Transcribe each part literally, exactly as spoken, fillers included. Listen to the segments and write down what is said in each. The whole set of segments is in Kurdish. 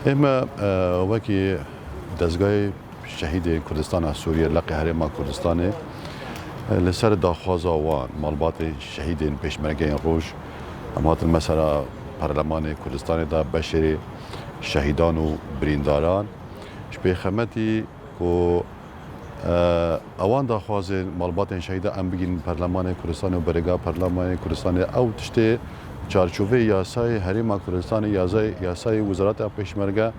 Ême, e, wekî dezgahê şehîdên Kurdistana Sûriyê, Leqê Herêma Kurdistanê, e, li ser daxwaza wan, malbatên şehîdên pêşmergeyên roj, em hatin mesela Perlemanê Kurdistanê de beşêrê şehîdan û birîndaran, ji pêxemetî ku, e, ewan daxwazên malbatên şehîda em bigînin Perlemanê Kurdistanê û berêga Perlemanê Kurdistanê, ew tiştê çarçoveyê yasayê Herêma Kurdistanê, yasayê, yasayê Wezareta Pêşmerge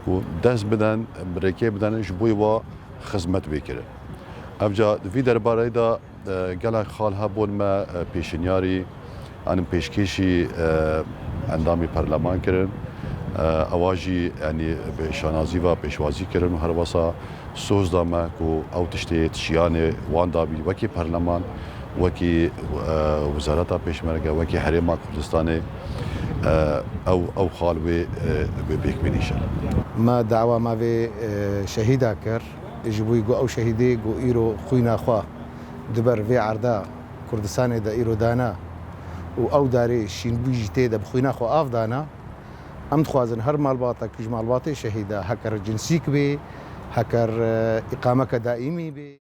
ku dest biden, rêkê biden ji bo wa xizmet bê kirin. Evca di vî derbareyê de, e, gelek xal hebûn me, e, pêşinyarî, yanî pêşkêşî, e, endamî perleman kirin. E, ewa jî, yanî bi şanazî ve pêşwazî kirin û her wesa soz da me ku ew tiştê di şiyanê wan da bî wekî perleman, wekî, e, Wezareta Pêşmerge, wekî Herêma Kurdistanê, e, ew, ew xal wê, e, wê pêk bênîşin. Me dawa me vê, e, şehîda kir, ji bo ku ew şehîdê ku îro xwîna xwe di ber vê erda Kurdistanê de îro dana û ew darê şînbûyî jî tê de bi xwîna xwe av dana. Em dixwazin her malbatek ji malbatê şehîda, heker cinsîk bê, heker, e, îqameke daîmî bê.